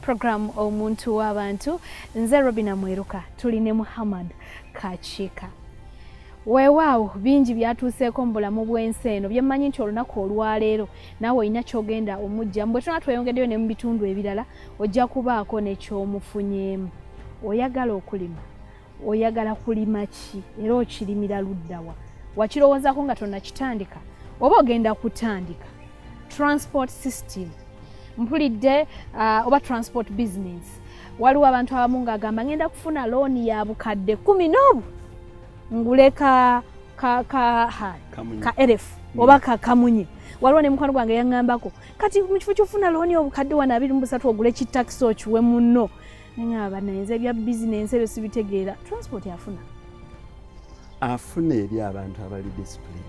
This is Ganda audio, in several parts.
Program Omuntu w'Abantu, nze Robina Mweruka, tuli ne Muhammad Kakiika. Weewaawo bingi byatuuseeko mu bulamu bw'ensi eno byemmanyi nti olunaku olwaleero naawe olina kyogenda omujja bwe tuna tweyongeddeyo ne mu bitundu ebirala ojja kubaako nekyomufunyeemu. Oyagala okulima, oyagala kulima ki era okirimira luddawa? Wakirowoozako nga tonnakitandika oba ogenda kutandika? Transport system mpulidde, oba transport business. Waliwo abantu abamu ng'agamba, "Ngenda kufuna looni ya bukadde 10 n'obu ngule ka Kamunye. Ka elf oba ka kamunye." Waliwo ne mukwano gwange yaŋŋambako, "Kati mu kifo ky'ofuna looni obukadde wano 23 ogule kitakisi okiwe munno." Neŋŋamba, "Naye ebya bizinensi ebyo sibitegeera." Transport afuna? Afuna eri abantu abali discipline.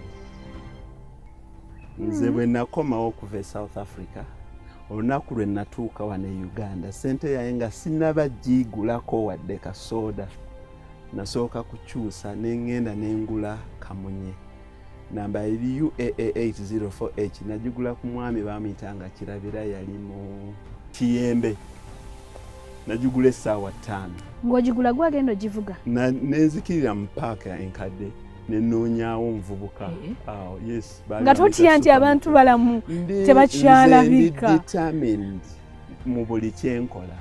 Nze bwe nakomawo okuva e South Africa, olunaku lwe natuuka wano e Uganda, sente yange nga sinaba giigulako wadde kasooda, nasooka kukyusa neŋŋenda nengula kamunye namba eri UAA 804H. Nagigula ku mwami bamuyitanga Kirabira, yali mu Kiyembe. Nagigula essaawa 5. Ng'ogigula gwagenda ogivuga? Nenzikirira mu paaka enkadde, nenoonyaawo omuvubuka awo, yes, baali Nga totya bamuyita nti abantu Superman. balamu tebakyalabika? Nze ndi determined mu buli kyenkola,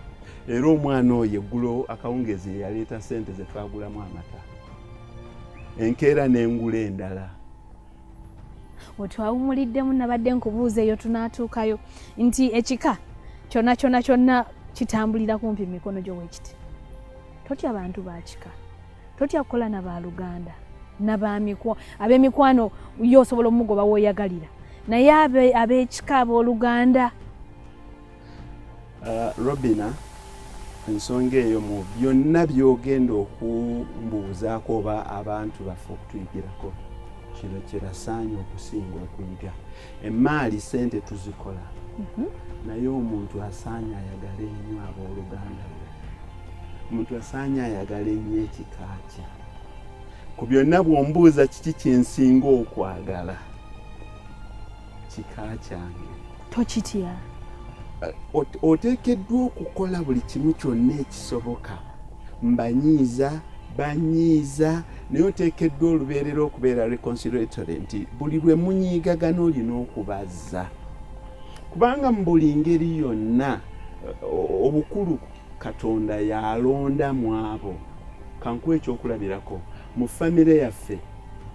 era omwana oyo eggulo akawungezi ye yaleeta sente ze twagulamu amata, enkeera n'engula endala. Otwawumuliddemu, nabadde nkubuuza eyo tunaatuukayo nti ekika kyonna kyonna kyonna kitambulira kumpi mu mikono gyo wekiti. Totya bantu ba kika? Totya kukola na baluganda ab'emikwano? Yo osobola omugoba w'oyagalira, naye ab'ekika, abooluganda? Robina, ensonga eyo mu byonna by'ogenda okumbuuzaako oba abantu baffe okutuyigirako, kino kirasaanye okusinga okuyiga. Emaali, sente tuzikola, naye omuntu asaanye ayagale ennyo abooluganda lwe, omuntu asaanye ayagale ennyo ekika kye. Ku byonna bw'ombuuza kiki kyensinga okwagala, kika kyange. Tokitya? Oteekeddwa okukola buli kimu kyonna ekisoboka. Mbanyiiza, banyiiza, naye oteekeddwa olubeerera okubeera reconciliatory, nti buli lwe munyiigagana olina okubazza, kubanga mu buli ngeri yonna obukulu Katonda yalonda mu abo. Kankuwa ekyokulabirako: mu famire yaffe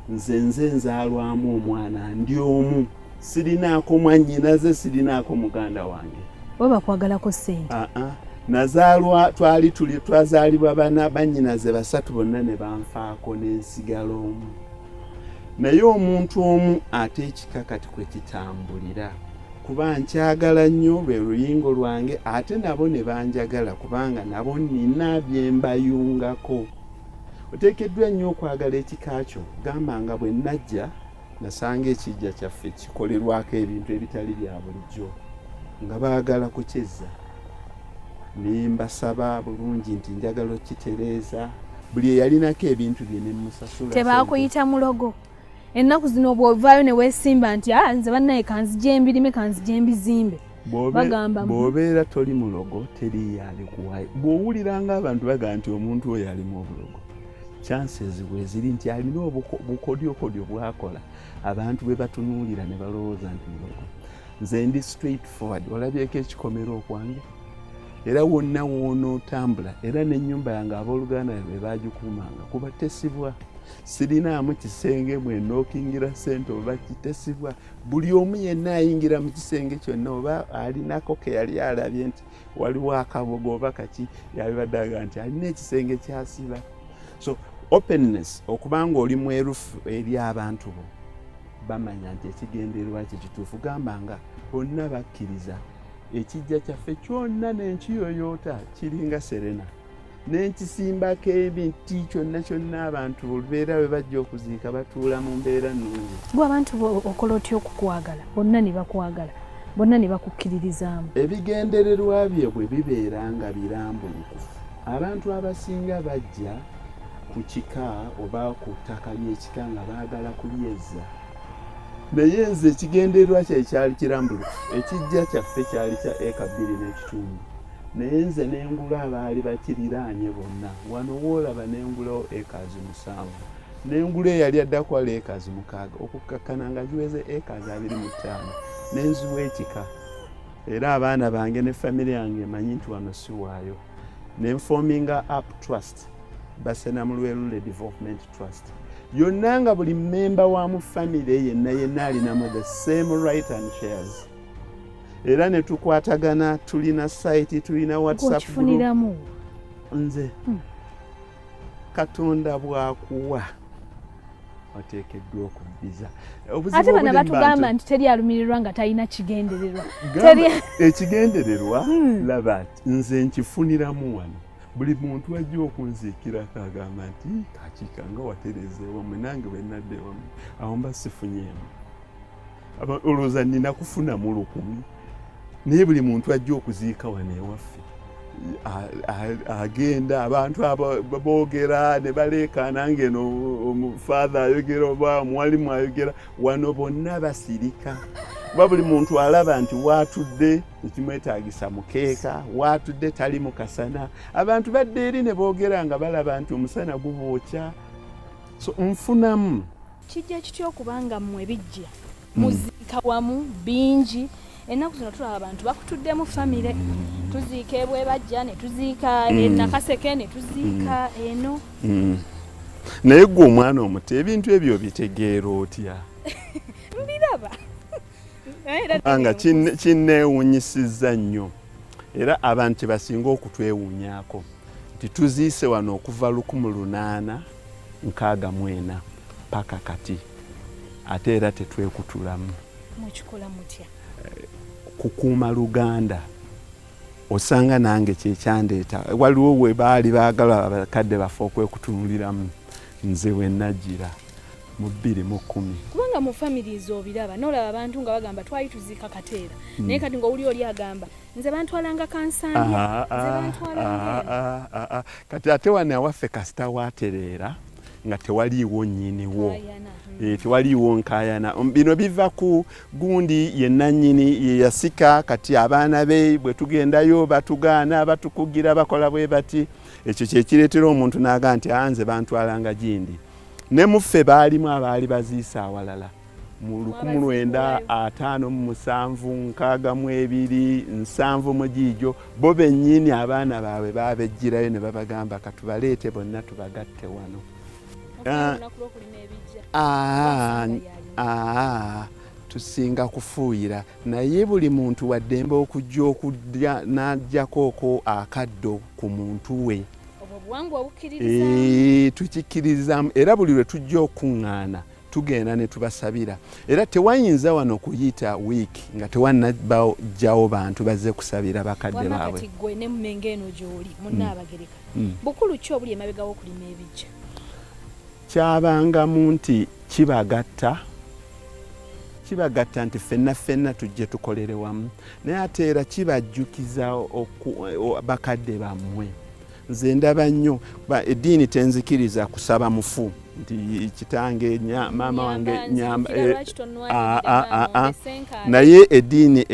nze nzaalwamu omwana, ndi omu, sirinaako mwannyinaze, sirinaako muganda wange. Bo bakwagalako ssente? Aa, nazaalwa, twali tuli twazaalibwa bana, bannyinaze basatu bonna ne banfaako, n'ensigala omu. Naye omuntu omu ate ekika kati kwe kitambulira, kuba nkyagala nnyo, lwe luyingo lwange, ate nabo ne banjagala kubanga nabo nina bye mbayungako. Oteekeddwa nnyo okwagala ekika kyo. Gamba nga bwe najja nasanga ekijja kyaffe kikolerwako ebintu ebitali bya bulijjo, nga baagala kukyezza, ne mbasaba bulungi nti njagala okukitereeza. Buli eyalinako ebintu bye ne musasula. Tebakuyita mulogo? Ennaku zino bw'ovaayo ne weesimba nti, "Ah, nze bannaye kanzije embirime, kanzije embizimbe," bagamba, Bw'obeera toli mulogo, teriyo alikuwayo. Bw'owulira nga abantu bagamba nti omuntu oyo alimu obulogo, chances bweziri nti alina obukodyokodyo bwakola, abantu bwe batunuulira ne balowooza nti mulogo. Nze ndi straight forward. Olabyeko ekikomero okwange, era wonna woonootambula, era n'ennyumba yange abooluganda bwe bagikuumanga kuba tesibwa. Sirinaamu kisenge mwenookingira sente oba kitesibwa. Buli omu yenna ayingira mu kisenge kyonna oba alinako ke yali alabye nti waliwo akabogo oba kaki, yabibadde aga nti alina ekisenge kyasiba. So openness, okubanga oli mwerufu eri abantu bo, bamanya nti ekigendererwa kye kituufu. Gamba nga bonna bakkiriza ekijja kyaffe kyonna n'enkiyoyoota kiringa serena, n'enkisimbako emiti kyonna kyonna, abantu olubeera bwe bajja okuziika batuula mu mbeera nnungi. Gwe abantu okola otya okukwagala bonna ne bakwagala bonna ne bakukkiririzaamu? Ebigendererwa bye bwe bibeera nga birambulukufu, abantu abasinga bajja ku kika oba ku ttaka ly'ekika nga baagala kulyezza, naye nze ekigendererwa kye kyali kirambulukufu. Ekijja kyaffe kyali kya eka 2.5. Naye nze nengula abaali bakiriraanye bonna wano woolaba, nengulawo ekazi 7, nengula eyali addako wala ekazi 6, okukkakkana nga ziweze ekazi 25, nenziwa ekika. Era abaana bange ne famire yange emanyi nti wano siwaayo. Nenforminga up trust, Basenamulwerule Development Trust, yonna nga buli memba wa mu famire yenna yenna alinamu the same right and shares. Era ne tukwatagana, tulina site, tulina WhatsApp group. Okifuniramu? Nze Katonda bwakuwa oteekeddwa okuddiza. Ate bana batugamba nti teri alumirirwa nga talina kigendererwa. Ekigendererwa laba nze nkifuniramu wano. Buli muntu ajja okunziikirako agamba nti Kakiika nga watereza ewammwe, nange bwe nadda ewammwe awo mba sifunyeemu. Olowooza nina kufunamu 1000, naye buli muntu ajja okuziika wano ewaffe agenda, abantu abo boogera ne baleekaana ng'eno omufaatha ayogera oba omuwalimu ayogera, wano bonna basirika, kuba buli muntu alaba nti waatudde ekimwetaagisa mukeeka, waatudde tali mu kasana. Abantu badde eri ne boogera nga balaba nti omusana gubookya, so nfunamu. Kijja kitya okubanga mmwe bijja muziika wamu bingi? Ennaku zino tulaba abantu bakutuddemu famire, tuziika ebwebajja, ne tuziika enakaseke, ne tuziika eno. Naye gwe omwana omuto ebintu ebyo obitegeera otya? Mbiraba. Kubanga kinneewuunyisizza nnyo, era abantu kyebasinga okutwewuunyaako nti tuziise wano okuva 1864 paka kati, ate era tetwekutulamu. Mukikola mutya? Kukuuma luganda. Osanga nange kyekyandeeta, waliwo we baali baagala abakadde baffe okwekutunuliramu, nze we najjira mu 2010. Kubanga mu families obiraba, nolaba abantu nga bagamba twali tuziika Kateera, naye kati ng'owuli oli agamba nze bantwalanga Kansambya, nze bantwalanga eno. Kati ate wano awaffe kasita waatereera nga tewaliiwo nnyiniwo, tewaliiwo nkaayana. Bino biva ku gundi yenna nnyini ye yasika. Kati abaana be bwe tugendayo batugaana, batukugira, bakola bwe bati. Ekyo kyekireetera omuntu n'agaa nti nze bantwalanga gindi. Ne muffe baalimu abaali baziise awalala mu 1957, 62, 70 mu giijo, bo bennyini abaana baabwe baabejjirayo ne babagamba katubaleete bonna tubagatte wano. Tusinga kufuuyira, naye buli muntu waddembe okujja okudya n'ajjako oko akaddo ku muntu we. Tukikkiririzaamu, era buli lwe tujja okuŋŋaana tugenda ne tubasabira. Era tewayinza wano kuyita wiiki nga tewannabajjawo bantu bazze kusabira bakadde baabwe. Kati gwe ne Mmengo eno gy'oli Munnaabagereka, bukulu ki obuli emabega w'okulima ebijja? Kyabangamu nti kibagatta, kibagatta nti ffenna ffenna tujje tukolere wamu, naye ate era kibajjukiza bakadde bammwe. Nze ndaba nnyo eddiini tenzikiriza kusaba mufu nti kitange, maama wange nyamba, naye eddiini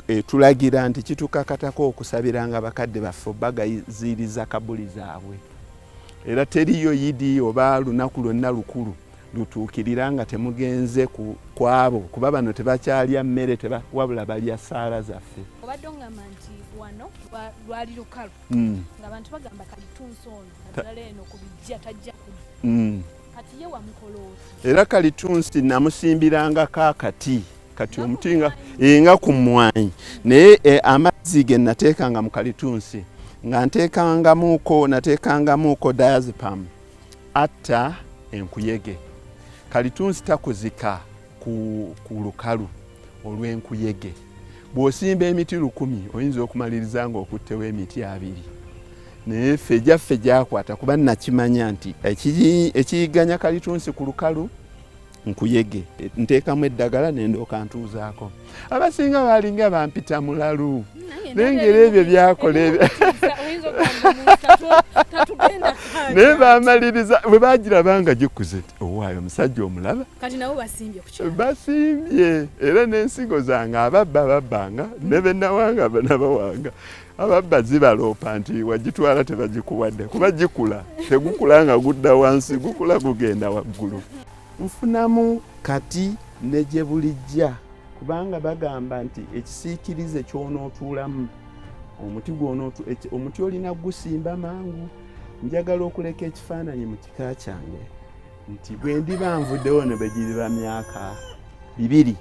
etulagira nti kitukakatako okusabiranga bakadde baffe bagaziiriza kabuli zaabwe. Era teriyo yidi oba lunaku lwonna lukulu lutuukirira nga temugenze kwabo, kuba bano tebakyalya mmere, wabula balya saala zaffe. Obadde ongamba nti wano lwali lukalu ng'abantu bagamba kalitunsi ono naddala eno ku bijja tajja kulya, kati ye wamukola oti? Era kalitunsi namusimbirangako akati, kati omuti nga ku mmwanyi, naye amazzi ge nateekanga mu kalitunsi nga nateekangamuuko diazepam atta enkuyege. Kalitunsi takuzika ku lukalu olw'enkuyege. Bw'osimba emiti 1000 oyinza okumaliriza ng'okuttewo emiti 2. Naye ffe egyaffe gyakwata, kuba nakimanya nti ekiyiganya kalitunsi ku lukalu nkuyege, nteekamu eddagala ne ndooka ntuuzaako. Abasinga baalinga bampita mulalu, naye ngeri ebyo byakola ebyo. Naye bamaliriza bwe bagiraba nga gikuze nti owaayo omusajja omulaba. Kati nabo basimbye ku kyalo. Basimbye era n'ensigo zange ababba babbanga ne be nawanga nabawanga. Ababba zibaloopa nti wagitwala tebagikuwadde kuba gikula, tegukula nga gudda wansi, gukula gugenda waggulu. Nfunamu kati ne gye bulijja kubanga bagamba nti ekisiikirize ky'onootuulamu omuti gw'onootu omuti olina gusimba mangu. Njagala okuleka ekifaananyi mu kika kyange nti bwe ndiba nvuddewo ne bwe giriba myaka 2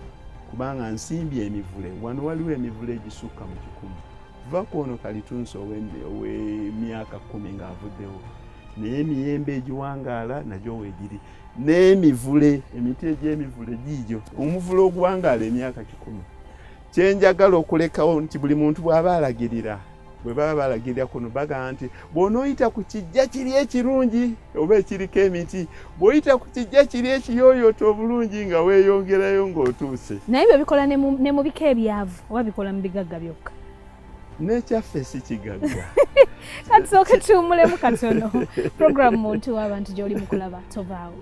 kubanga nsimbye emivule. Wano waliwo emivule egisukka mu 100. Va ku ono kalitunsi ow'emyaka 10 ng'avuddewo, naye emiyembe egiwangaala nagyo weegiri, n'emivule, emiti egy'emivule giigyo, omuvule oguwangaala emyaka 100. Kyenjagala okulekawo nti buli muntu bw'aba alagirira, bwe baba balagirira kuno bagamba nti bw'onooyita ku kijja kiri ekirungi oba ekiriko emiti, bw'oyita ku kijja kiri ekiyooyoota obulungi nga weeyongerayo ng'otuuse. Naye byo bikola ne mu bika ebyavu oba bikola mu bigagga byokka? N'ekyaffe si kigagga. Katusooke tuwummulemu katono. Program Muntu w'Abantu gy'oli mu kulaba, tovaawo.